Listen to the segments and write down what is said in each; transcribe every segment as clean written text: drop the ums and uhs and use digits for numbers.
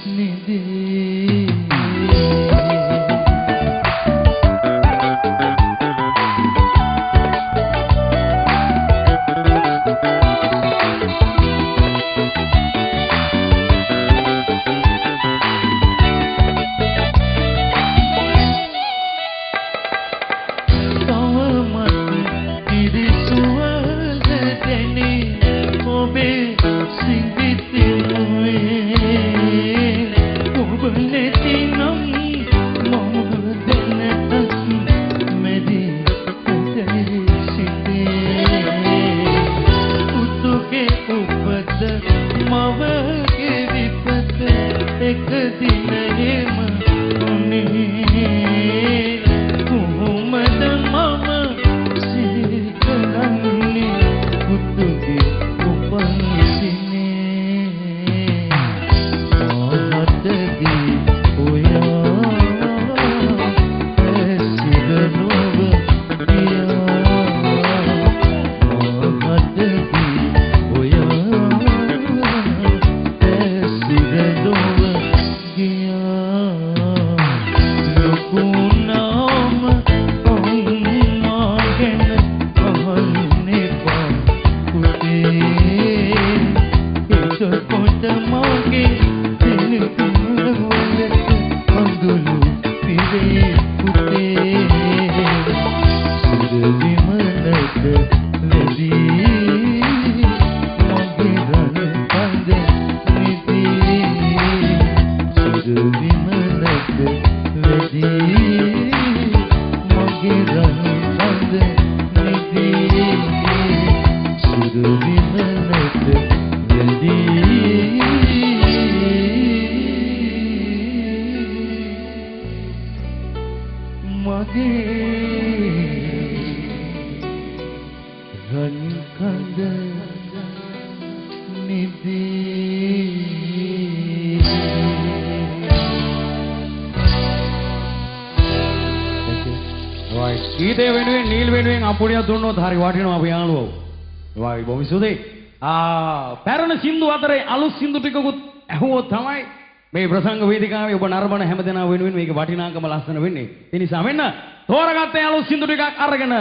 නිදී. තවමත් කිරිසුවඳ දැනේ ඔබේ සිඟිතිමුවේ. ඔබ නැතිනම් මම දැනටත් මැරී ඇතැයි සිතේ. පුතුගේ උපත මවගේ විපත එක දිනයේම උනේ. කොහොමද මම සිහි කරන්නේ පුතුගේ උපන් දිනේ? මහතදී ඔයා ඇසිර නොව ගියා. මහතදී ඔයා ඇසිර නොව ගියා. ලොකු වුණාම අම්මා ගැන අහන්න එපා පුතේ. එතකොට මගේ දිනවලට අඳුරු පිරේ පුතේ. සුර විමනට වැදී මගේ රන් කඳ නිදී. සුර විමනට වැදී මගේ රන් කඳ නිදී. සුර විමනට වැදී මගේ රන් කඳ නිදී. Thank you. Right. ගීතය වෙනුවෙන්, නීල් වෙනුවෙන් අපුඩියක් දුන්නොත් හරි වටිනවා අපේ යාළුවෝ. right, බොහොම ස්තුතියි. පැරණ සින්දු අතරේ අලුත් සින්දු ටිකකුත් ඇහුවොත් තමයි මේ ප්‍රසංග වේදිකාවේ ඔබ නරඹන හැම දෙනා වෙනුවෙන් මේකේ වටිනාකම ලස්සන වෙන්නේ. ඒ නිසා මෙන්න තෝරගත්තේ අලුත් සින්දු ටිකක් අරගෙන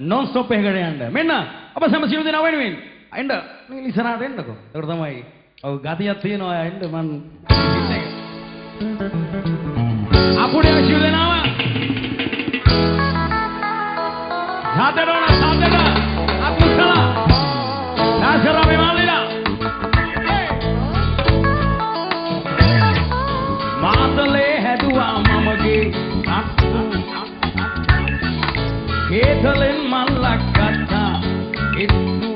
නොන් ස්ටොප් එකකට යන්න. මෙන්න අප සෑම සියලු දෙනා වෙනුවෙන් එන්න, නීල් ඉස්සරහට එන්නකෝ. ඒකට තමයි ඔව් ගතියක් තියෙනවා, එන්න මං අපුඩියක් සියලු දෙනාම සාදර ඕන, සාදර අකුසල නාසරාමේ මාළිලා. මාතලේ හැදුවා මමගේ තට්ටු, කේතලෙන් මල්ලක් ගත්තා ඉත්තු.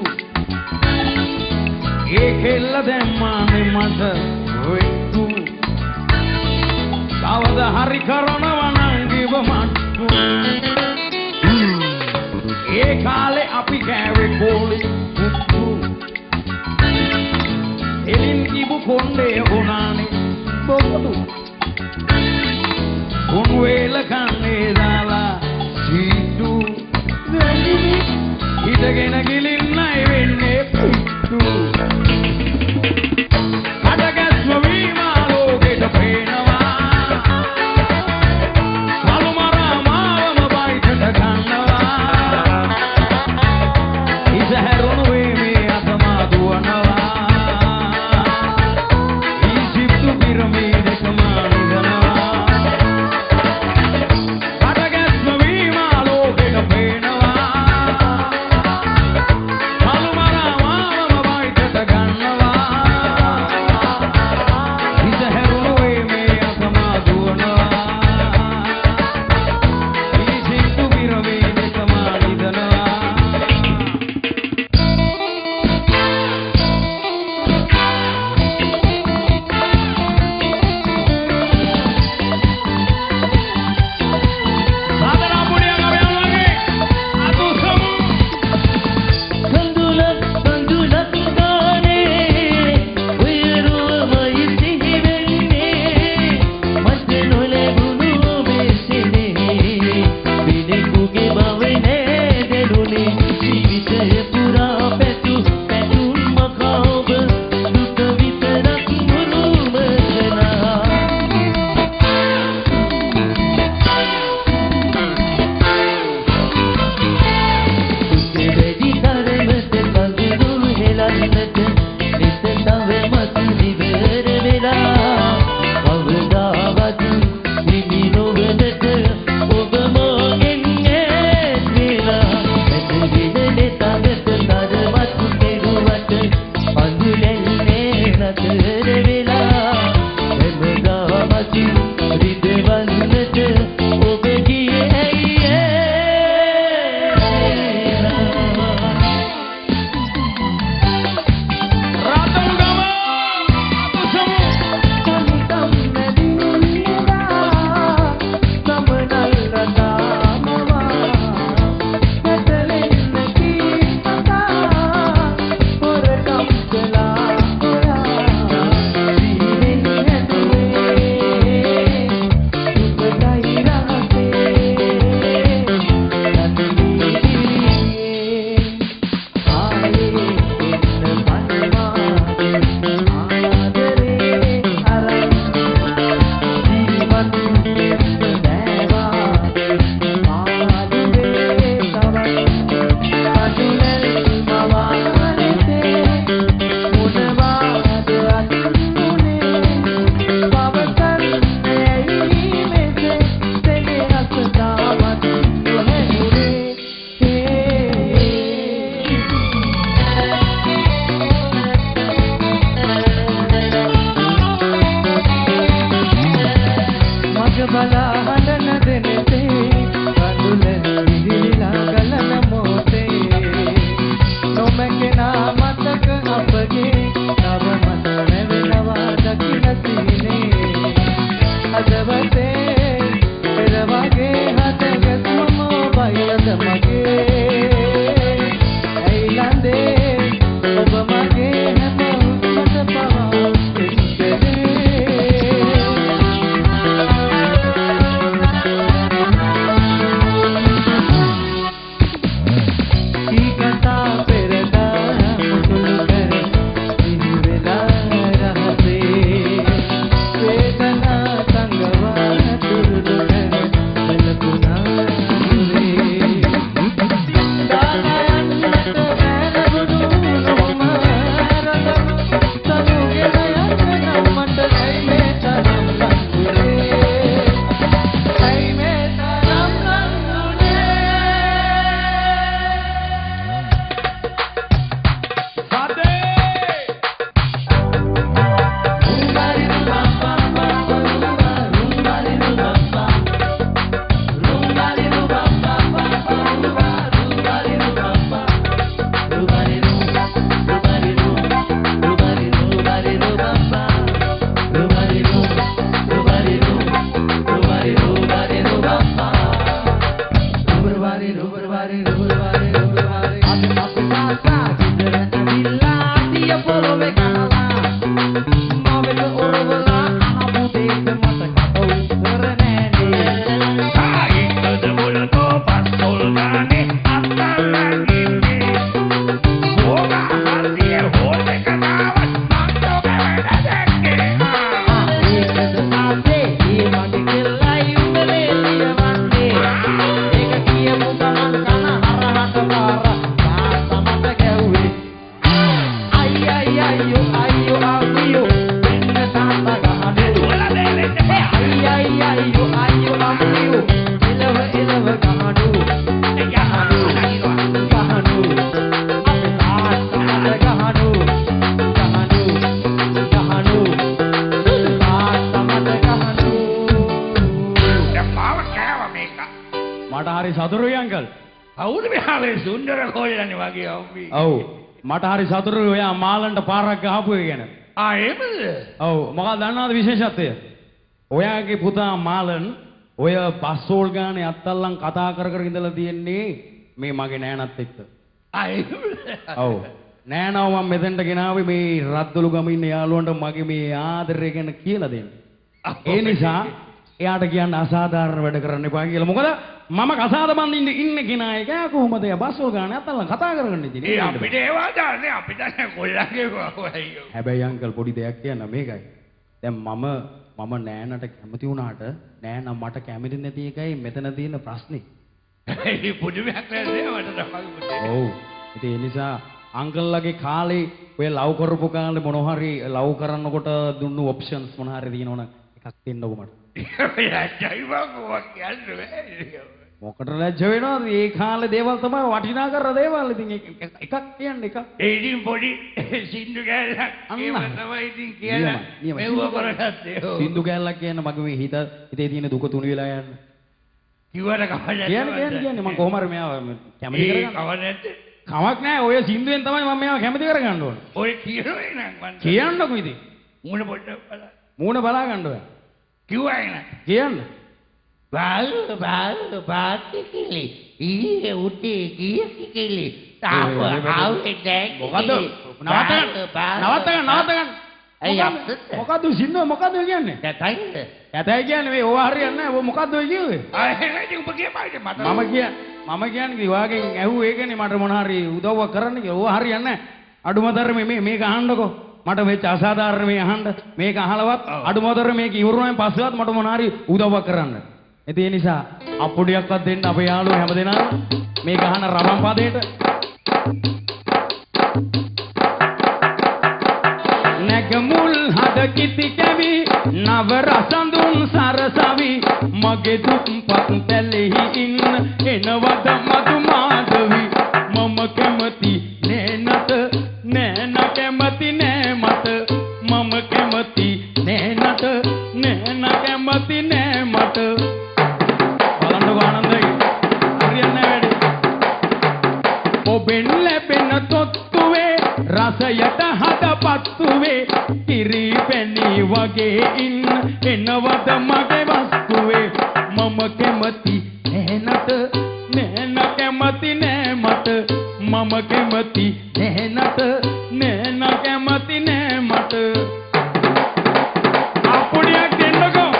ඒ කෙල්ල දැම්මානේ මට වෙට්ටු. කවද හරි කරනවා නංගිව මට්ටු. ඒ කාලේ අපි කෑවේ කෝලි පුත්තු. එලින් කිබු කොණ්ඩේ වුණානේ බොදු. උන් වේල කන්නේ දාලා සීටු. හිටගෙන ගිලින්නයි වෙන්නේ පිට්ටු. කඩගැස්ම වීමා ලෝකෙට පේනවා. කලු මරා මාවම බයිටට ගන්නවා. හිස හැරුණු මේ අතමා දුවනවා. මට හරි සතුටුයි අංකල්. කවුද මෙහා සුන්දර කොල්ලනේ වගේ අම්මි. ඔව් මට හරි සතුටුයි ඔයා මාලන්ට පාරක් ගහපු එක ගැන. ආ එහෙමද? ඔව් මොකක්ද දන්නවද විශේෂත්වය? ඔයාගේ පුතා මාලන් ඔය බස්සෝල් ගානේ අත්තල්ලන් කතා කර කර ඉඳලා තියෙන්නේ මේ මගේ නෑනත් එක්ක. ආ එහෙමද? ඔව් නෑනව මම මෙතෙන්ට ගෙනාවේ මේ රද්දොළු ගම ඉන්න යාළුවන්ට මගේ මේ ආදරය ගැන කියලා දෙන්න. ඒ නිසා එයාට කියන්න අසාධාරණ වැඩ කරන්න එපා කියලා. මොකද මම කසාද බඳින්න ඉන්න කෙනා එක කොහොමද එයා බස්සෝල් ගානේ අත්තල්ලන් කතා කරගෙන ඉන්නේ? ඒ අපිට ඒවා දාන්නේ අපිට නෑ කොල්ලගේ අයියෝ. හැබැයි අංකල් පොඩි දෙයක් කියන්න මේකයි. දැන් මම නෑනට කැමති වුණාට නෑනා මට කැමති නැති එකයි මෙතන තියෙන ප්‍රශ්නේ. ඒ පුදුමයක් නෑ මට තමයි පුතේ. ඔව්. ඉතින් ඒ නිසා අංකල්ලාගේ කාලේ ඔය ලව් කරපු කාලේ මොන හරි ලව් කරනකොට දුන්නු ඔප්ෂන්ස් මොන හරි තියෙනවනම් එකක් දෙන්නකෝ මට. ලැජ්ජයි බං ඔවා කියන්නේ. මොකට ලැජ්ජ වෙනවද? ඒ කාලේ දේවල් තමයි වටිනා කර දේවල්. ඉතින් එකක් කියන්නේ එකක්. ඒ ඉතින් පොඩි සින්දු කෑල්ලක් ඒව තමයි ඉතින් කියලා මෙව්ව කරගත්තේ. සින්දු කෑල්ලක් කියන්න මගේ මේ හිතේ තියෙන දුක තුනි වෙලා යන්න. කිව්වට කමක් නැහැ. කියන්නේ කියන්නේ මං කොහොම හරි මෙයාව කැමති කරගන්න. ඒ කමක් නැද්ද? කමක් නැහැ. ඔය සින්දුවෙන් තමයි මම මෙයාව කැමති කරගන්න ඕන. ඔය කියනවා නං මං. කියන්නකෝ ඉතින්. මූණ පොඩ්ඩක් බලන්න. මූණ බලා ගන්න ඔයා. කිව්වා නං. කියන්න. බාල් බාල් පාටිකිලි ඊයේ උටේ ගියකිලි තාම ආවේ දැන් මොකද නවත්ත ගන්න නවත්ත ගන්න නවත්ත ගන්න. ඇයි අප්සෙට්? මොකද්ද සින්දුව මොකද්ද කියන්නේ? කැතයිද? කැතයි කියන්නේ මේ ඕවා හරියන්නේ නැහැ. ඔය මොකද්ද ඔය කිව්වේ? ආ එහෙනම් ඉතින් උඹ කියපන් මට. මම කියන්නේ ඉතින් ඔයාගෙන් ඇහුවේ ඒකනේ මට මොන හරි උදව්වක් කරන්න කියලා. ඕවා හරියන්නේ නැහැ. අඩුම තරමේ මේ මේක අහන්නකෝ. මට වෙච්ච අසාධාරණ මේ අහන්න. මේක අහලවත් අඩුම තරමේ මේක ඉවර වුණාන් පස්සෙවත් මට මොන හරි උදව්වක් කරන්න. ඉතින් ඒ නිසා අප්පුඩියක්වත් දෙන්න අපේ යාළුවෝ හැමදෙනාම මේ ගහන රබන් පදේට. නැගමුල් හද කිති කැවි නව රසඳුන් සරසවි මගේ දුප්පත් පැලෙහි ඉන්න එනවද මధు මාධවි. මම කැමති නෑනට නෑන කැමති නෑ මට. මම කැමති නෑනට නෑන කැමති නෑ මට. බලන්නකෝ ආනන්දයි හරියන්නේ නෑ වැඩේ. ඔබෙන් ලැබෙන තොත්තුවේ රසයට හදපත්තුවේ කිරි පැණි වගේ ඉන්න එනවද මගේ වස්තුවේ. මම කැමති නෑනට නෑන කැමති නෑ මට. මම කැමති නෑනට නෑන කැමති නෑ මට. අප්පුඩියක් දෙන්නකෝ.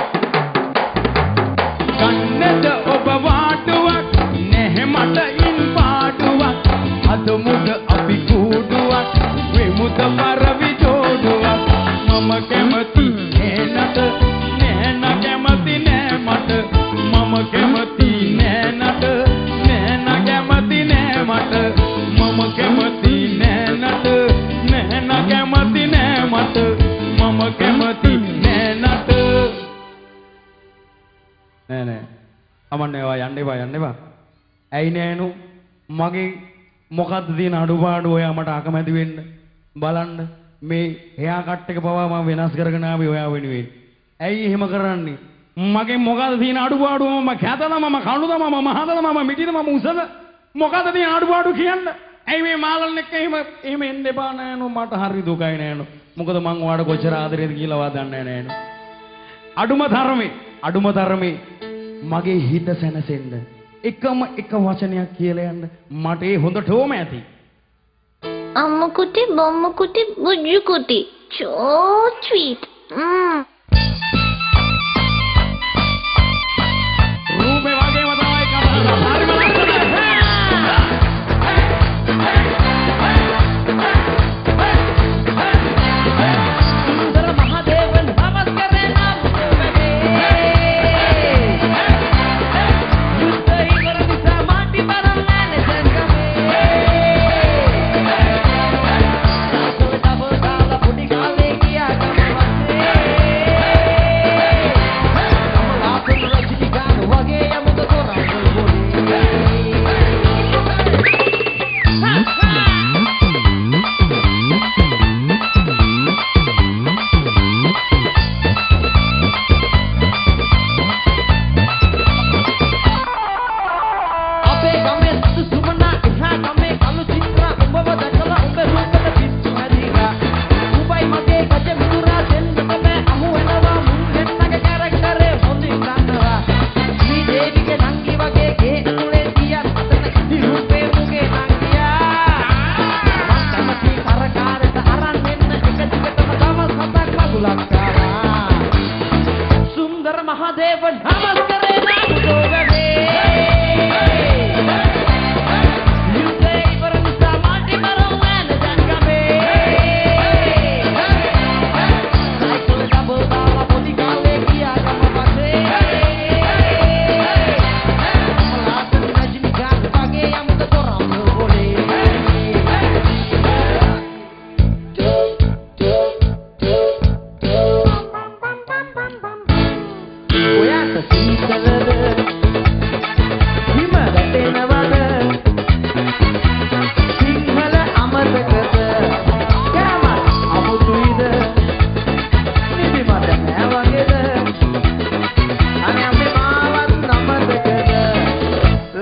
ගන්නද ඔබ වාටුවක් නැහැ මට ඉන් පාඩුවක්. අද මුද අපි කූඩුවක් වෙමුද පරවි ජෝඩුවක්. මම කැමති නෑනට නෑන කැමති නෑ මට. මම කැමති නෑනට නෑන කැමති නෑ මට. මම කැමති නෑනට නෑන කැමති නෑ මට. මම කැමති නෑනට. නෑ නෑ අමන්නේ ඔයා යන්න එපා යන්න එපා. ඇයි නෑනු මගේ මොකද්ද තියෙන අඩුපාඩු ඔයා මට අකමැති වෙන්න? බලන්න මේ හෙයා කට් එක පවා මම වෙනස් කරගෙන ආවේ ඔයා වෙනුවෙන්. ඇයි එහෙම කරන්නේ? මගේ මොකද්ද තියෙන අඩුපාඩු? මම කැතද මම කණුද මම මහතද මම මිටිද මම උසද? මොකද්ද තියෙන අඩුපාඩු කියන්න? ඇයි මේ මාළන් එක්ක එහෙම එහෙම එන්න එපා නෑනු. මට හරි දුකයි නෑනු. මොකද මං ඔයාට කොච්චර ආදරේද කියලා ඔයා දන්නේ නෑ නෑනු. අඩුම තරමේ මගේ හිත සැනසෙන්න එකම එක වචනයක් කියලා යන්න මට ඒ හොඳටම ඇති. අම්මු කුටි බොම්මු කුටි බුජ්ජු කුටි චෝ ස්වීට්. රූපේ වගේම තමයි කතා හරිම ලස්සනයි. සුන්දර මහදේවන් නමස්කරේ නම් වැඩේ. යුද්ධ ඉවර නිසා මාටි බරම් නෑනේ සංගමේ. ඩබල් ඩබල් දාලා පොඩි කාලේ ගියා ගම වස්සේ. මහදේවන් නමස්කරේ නාමුදෝ වැවේ යුද්ධය ඉවර නිසා මාටි මරම් ඈන දැන් ගමේ සයිකල් ඩබල් දාලා පොඩි කාලේ ගියා ගම පස්සේ කමලාසන් රජනිකාන්ත වගේ යමුද දොරම් පොලේ ඔයාට සීතලද හිම වැටෙනවද සිංහල අමතකද කෑමක් අමුතුයිද නිදි මට නෑ වගේද අනේ අපේ මාවත් අමතකද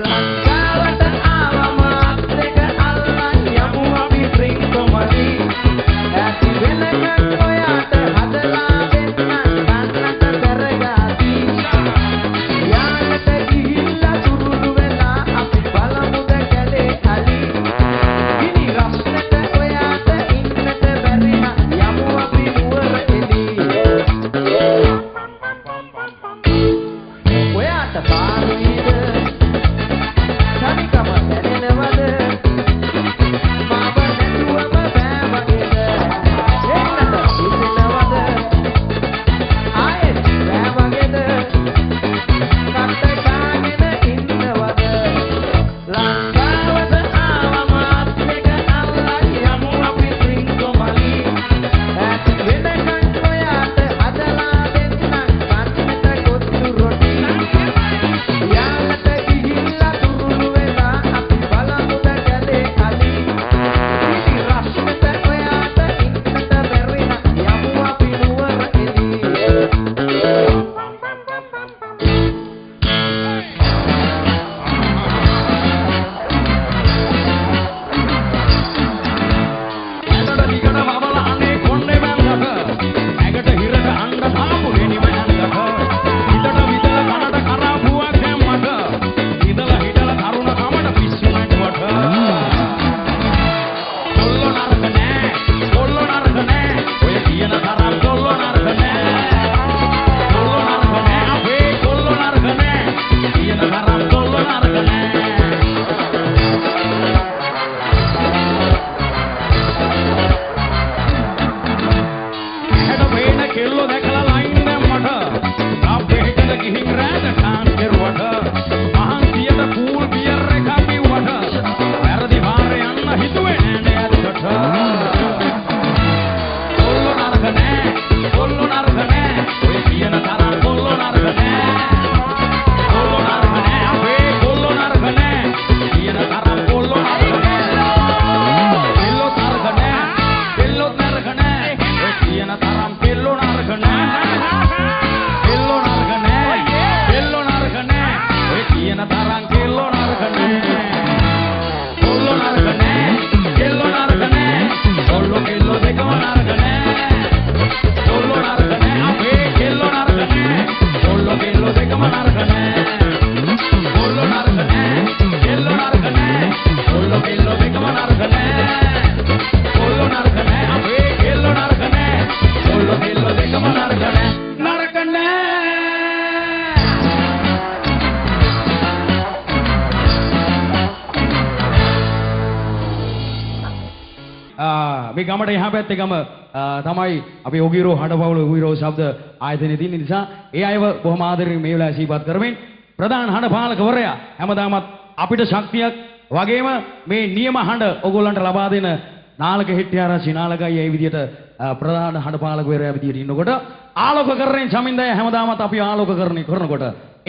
ලංකාවට ආවම අත් දෙක අල්ලන් යමු අපි ත්‍රිංකොමලි ඇති වෙනකන් ඔයාට හදලා දෙන්නම් කන්නට පෙරගාති යාලට ගිහිල්ලා තුරුළු වෙලා අපි බලමුද කැලේ අලි ගිනි රස්නට ඔයාට ඉන්නට බැරි නම් යමු අපි නුවර එලි ඔයාට පාරුයිද තනිකම දැනෙනවද මාව නැතුවම බෑ වගේද එන්නට හිතෙනවද ආයෙත් බෑ වගේද කට කාගෙන ඉන්නවද ලංකාවට ආවම අත් දෙක අල්ලන් යමු අපි ත්‍රිංකොමලි ඈත වෙනකන් ඔයාට හදලා දෙන්නම් කන්නට කොත්තු රොටි යාලට ගිහිල්ලා තුරුළු වෙලා අපි බලමුද කැලේ අලි ගිනි රස්නට ඔයාට ඉන්නට බැරි නම් යමු අපි නුවර එලි. ඇදට දිගට වවලා අනේ කොණ්ඩේ බැන්දට ඇඟට හිරට අඬ දාපු ගෙනිම ඇඳට හිතට විදලා කනට කරාපුවා කැම්මට ඉඳලා හිටලා කරුණ කමට පිස්සු නැටුවට කොල්ලෝ නරක නෑ කොල්ලෝ නරක නෑ ඔය කියන තරම් කොල්ලෝ නරක නෑ කොල්ලෝ නරක නෑ අපේ කොල්ලෝ නරක නෑ කියන තරම් කොල්ලෝ නරක නෑ. ඇහැට පේන කෙල්ලෝ දැකලා ලයින් දැම්මට කප් එකකට ගිහින් රෑට ඩාන්ස් කෙරුවට මහන්සියට කූල් බියර් එකක් බිව්වට වැරදි පාරේ යන්න හිතුවේ නෑ නේ ඇත්තට. කොල්ලෝ නරක නෑ කොල්ලෝ නරක නෑ ඔය කියන තරම් කොල්ලෝ නරක නෑ කොල්ලෝ නරක නෑ අපේ කොල්ලෝ නරක නෑ කියන තරම් කොල්ලෝ නරක නෑ කෙල්ලෝ නරක නෑ කෙල්ලෝ නරක නෑ ඔය කියන තරම් කෙල්ලෝ නරක නෑ කෙල්ලෝ නරක නෑ කෙල්ලෝ නරක නෑ ඔය කියන තරම් කෙල්ලෝ නරක නෑ කොල්ලෝ නරක නෑ කෙල්ලෝ නරක නෑ කොල්ලෝ කෙල්ලෝ දෙකම නරක නෑ කොල්ලෝ නරක නෑ අපේ කෙල්ලෝ නරක නෑ කොල්ලෝ කෙල්ලෝ දෙකම නරක නෑ කොල්ලෝ නරක නෑ කෙල්ලෝ නරක නෑ කොල්ලෝ කෙල්ලෝ දෙකම නරක නෑ කොල්ලෝ නරක නෑ අපේ කෙල්ලෝ නරක නෑ කොල්ලෝ කෙල්ලෝ දෙකම නරක නෑ නරක නෑ. මේ ගමට එහා පැත්තේ ගම තමයි අපි ඔගිරෝ හඩපවුල ඔගිරෝ ශබ්ද ආයතනයේ තියෙන නිසා ඒ අයව බොහොම ආදරෙන් මේ වෙලාවේ සිහිපත් කරමින් ප්‍රධාන හඬ පාලකවරයා හැමදාමත් අපිට ශක්තියක් වගේම මේ නියම හඬ ඔයගොල්ලන්ට ලබා දෙන නාලක හෙට්ටිආරච්චි නාලකයි ඒ විදිහට ප්‍රධාන හඬ පාලකවරයා විදිහට ඉන්නකොට ආලෝකකරණයෙන් චමින්දය හැමදාමත් අපි ආලෝකකරණය කරනකොට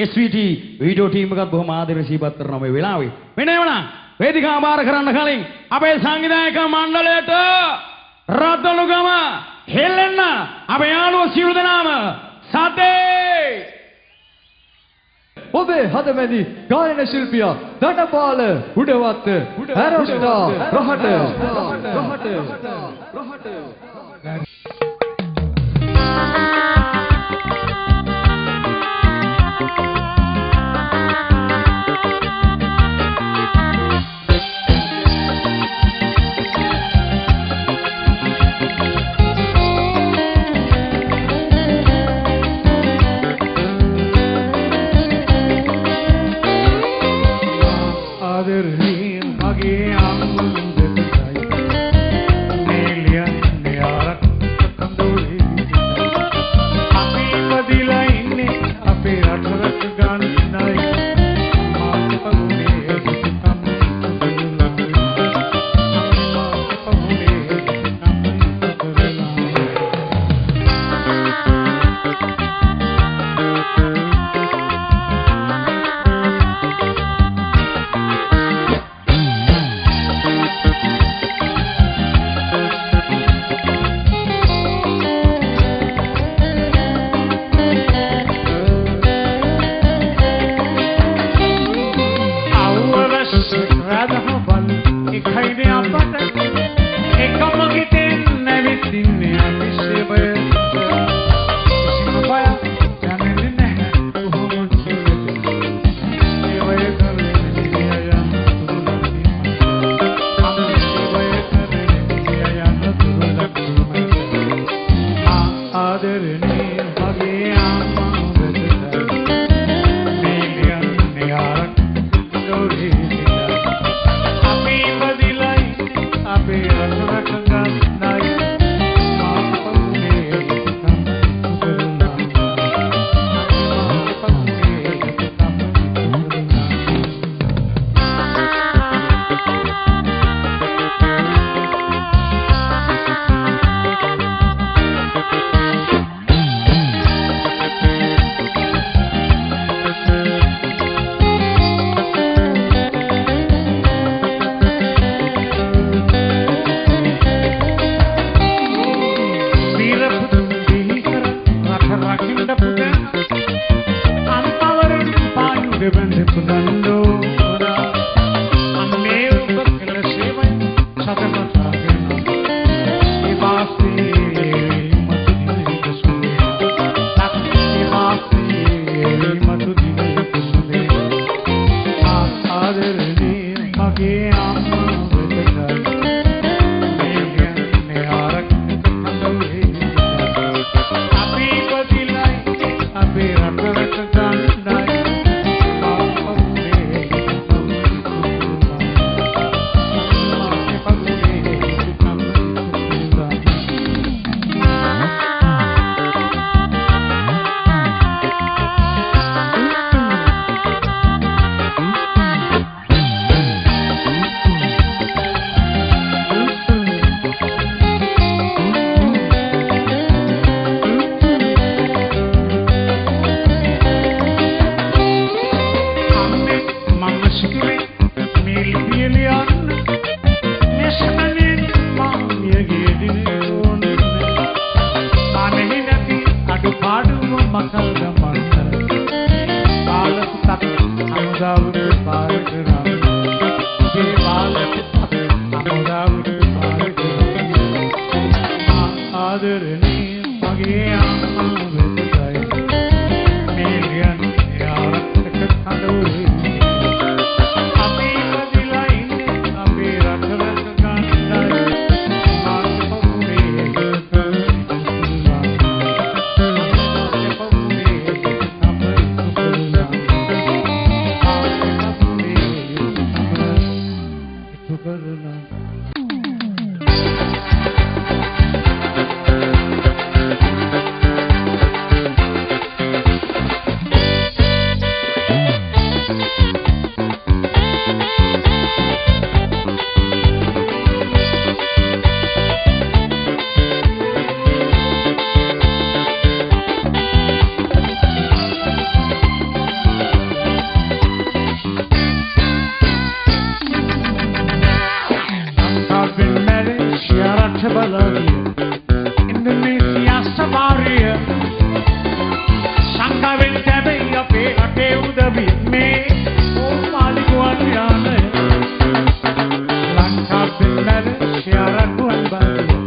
SVT video team එකත් බොහොම ආදරෙන් සිහිපත් කරනවා මේ වෙලාවේ. මෙන්න එවනම් වේදිකාව භාර කරන්න කලින් අපේ සංවිධායක මණ්ඩලයට රතනුගම හෙල්ලෙන්න අපේ යාළුවෝ සියලු දෙනාම සතේ ඔබේ හදමැදි ගායන ශිල්පියා ධනපාල උඩවත්ත හැරස්ටා රහට රහට රහට. විකුණන්න ඕන. අනේ ඔබ කළ සේවය සදමතාගෙන ඒවාසේ මතු දිනයක සුවේ ඒවාසේ මතු දිනයක සුවේ. ආදරණීය මගේ අම්මා වෙතට මේ කියන්නේ ආරක්ෂක කඳවුරේ අපි ඉපදිලයි අපේ රට රට ගන්නයි අම්මේ මම සිතුවේ මේ ලිපිය ලියන්න මේ සමනෙන් මා මියගිය දිනේ ඕන. මා මෙහි නැති අඩුපාඩුව මකල් දමන්න බාල පුතක් හමුදාවට බාර කරන්න. ඒ බාල පුතක් හමුදාවට බාර කරන්න. ආදරණීය මගේ අම්මා වෙතටයි මේ ලියන්නේ ආරක්ෂක කඳවුරේ. අපි ඉපදිලා ඉන්නේ අපේ රට රැක ගන්නයි. මාගේ පවුලේ යුතුකම ඉටු කළා. මාගේ පවුලේ යුතුකම ඉටු කළා. මාගේ පවුලේ යුතුකම ඉටු කරලා. ලංකාවෙන් මැලේසියා රට බලා ගිය ඉන්දුනීසියා සවාරිය සංඝවෙන් ලැබෙයි අපේ රටේ උදවිය මේ ඕමාලිගුවන් යානය. ලංකාවෙන් මැලේසියා රටුවන් බලා ගිය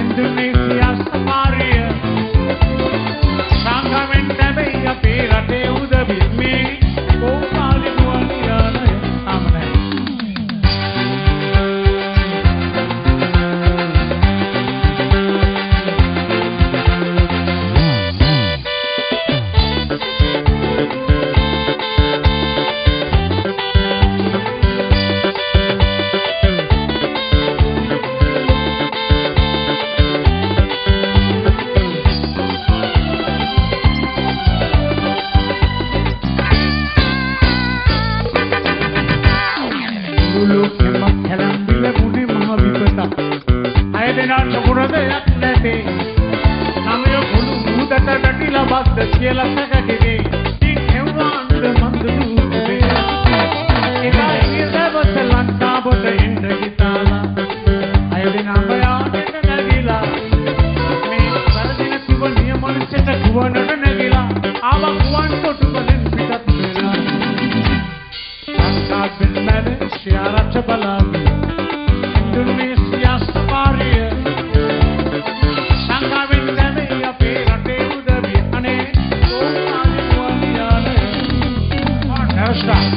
ඉන්දුනීසියා සවාරිය සංඝවෙන් ලැබෙයි අපේ රටේ උදවිය මේ ඕමාලිගුවන් යානය. තාම නෑ. ලෝකෙම කැළඹි ලැබුණේ මහ විපතක්. අය දෙනාට මොන දෙයක් නැතේ. නමය කුළු මුහුදට වැටිලා බද්ද කියලා සැකකිරේ. ඉතින් හෙව්වාන්ද මන්ද දුකේ. එදා ඉරිදවස ලංකාවට එන්න හිතාලා අය දෙනා බයාගෙන නැගිලා මේ වැරදි නැතිව නියම ලෙසට ගුවනට නැගිලා ආවා ගුවන් තොටු වලින් පිටත් වෙලා. ලංකාවෙන් මැලේසියා රට බලා ගිය ඉන්දුනීසියා සවාරිය සංඝවෙන් ලැබෙයි අපේ රටේ උදවිය අනේ ඕමාලිගුවන් යානය. නමස්කාර.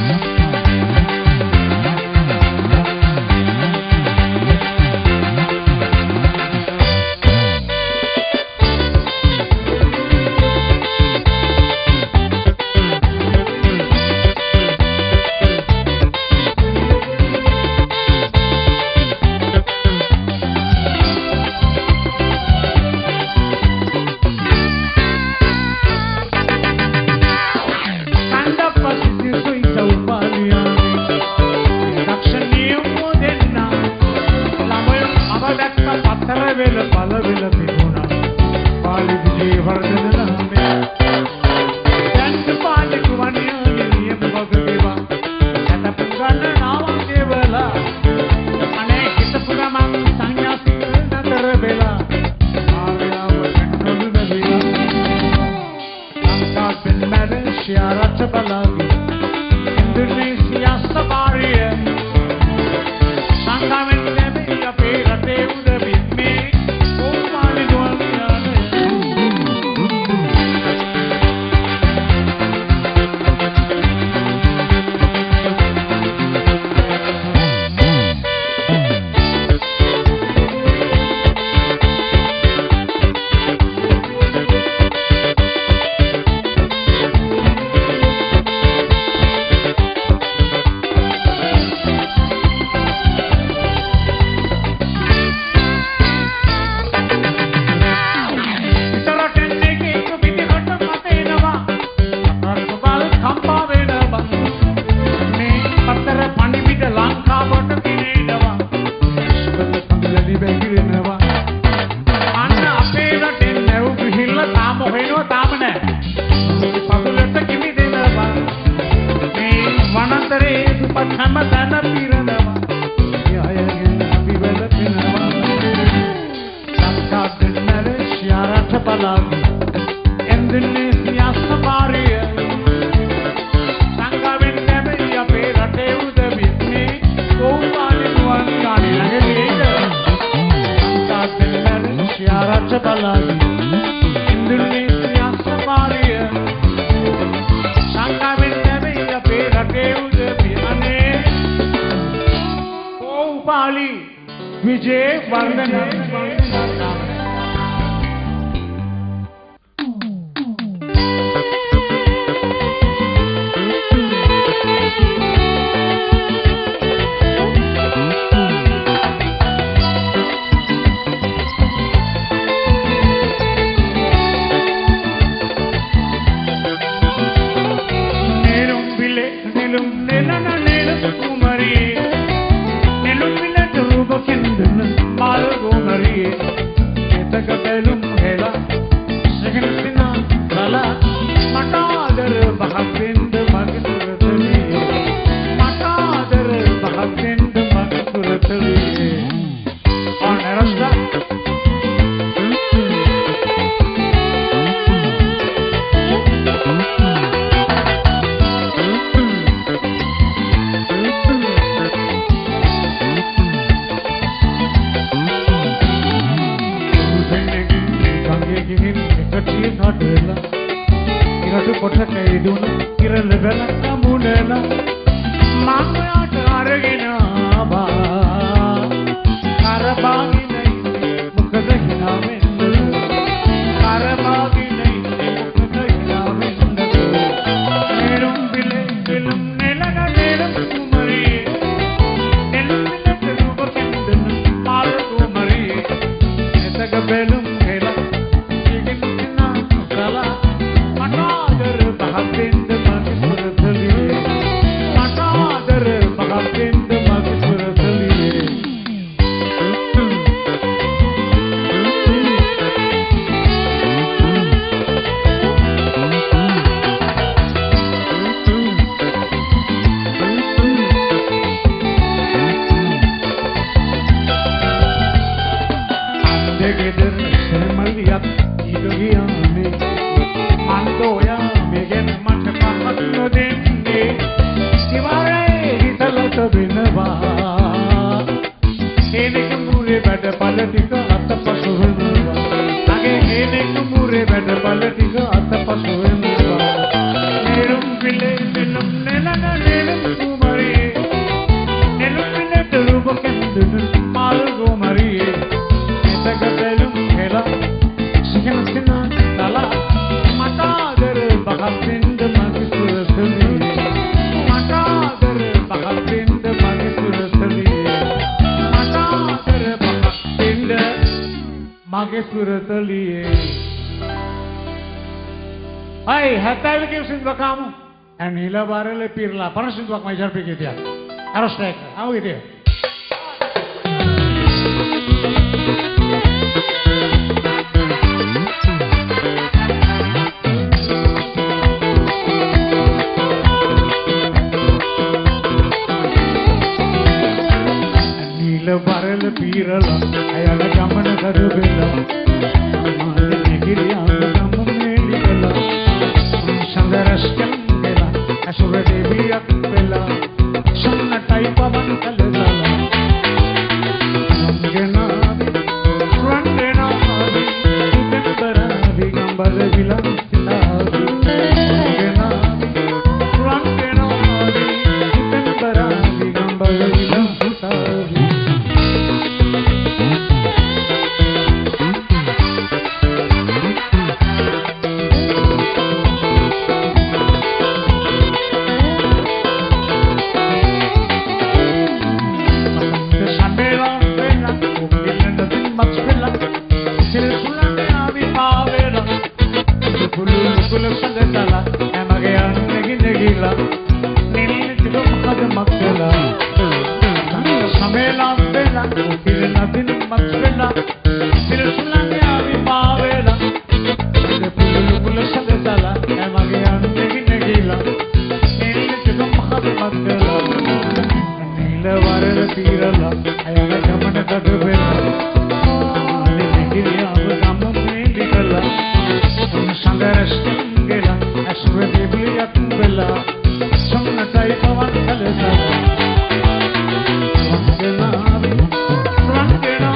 මැලේසියා රට බලා ගිය Wijewardena. Pirla, panas untuk majar begitu ya. Harus naik, kamu gitu ya. Nila barel pirla, ayala gaman kadubela, amale negiriya gamam melikala, sandaraskan asura deviyak vela, sannatai pavan kaladala, rangenavi, rangenavi, udembaravi gambara vilasitavi, rangenavi, rangenavi, udembaravi gambara vilasitavi. Rangena,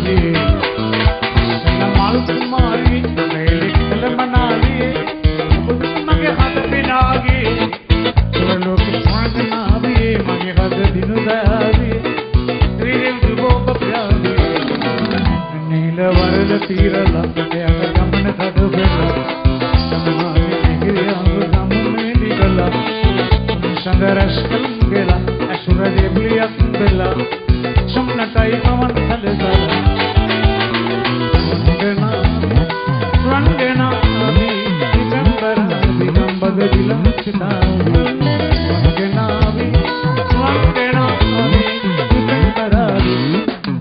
ආවියේ මල් කුමාරී මේලිකල මනාලියේ ඔබ මගේ හද පිනාගේ සුරලෝක සොරගනාවියේ මගේ හද දිනුදාවියේ ත්‍රිවිධ දුබෝප ප්‍රාවියේ නීල වරල තීරලා යන ගමන කඩ වෙලා සමාගේ ගිරියාව ගම මේලිකලා සඳරස් කල්ගලා අසුර දෙබ්ලියක් බෙලා සම්නටයි මවන් සලසලා රංගනා දිගම්බර දිගම්බද විලංචිතාවි රංගනාවි රංගනාවි දිගම්බර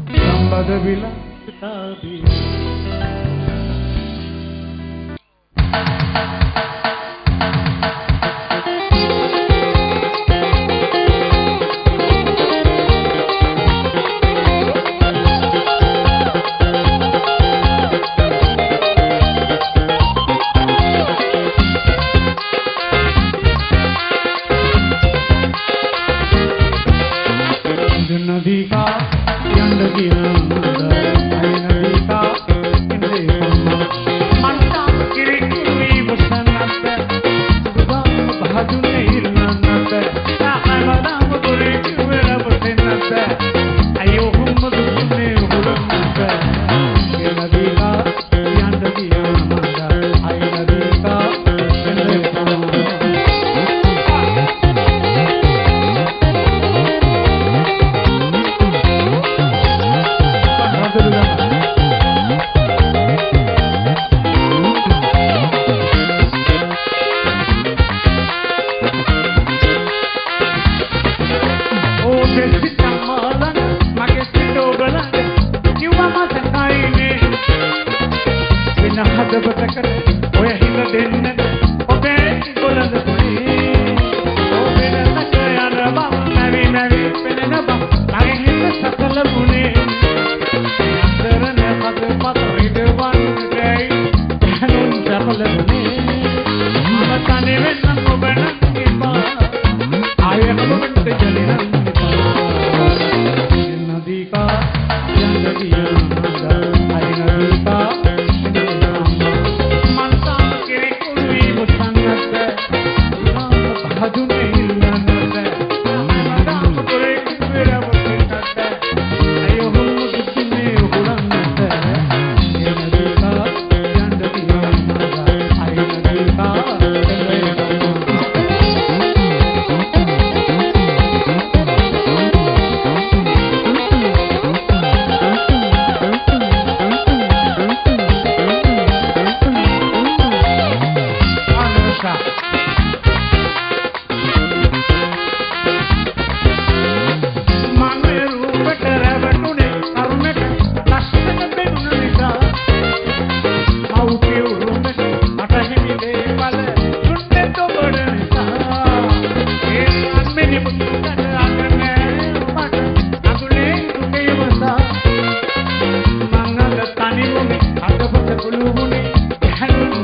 දිගම්බද විලංචිතාවි.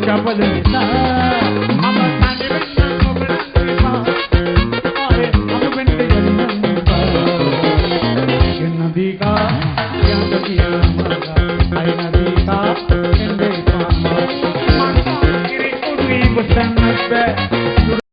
කපල නිසා.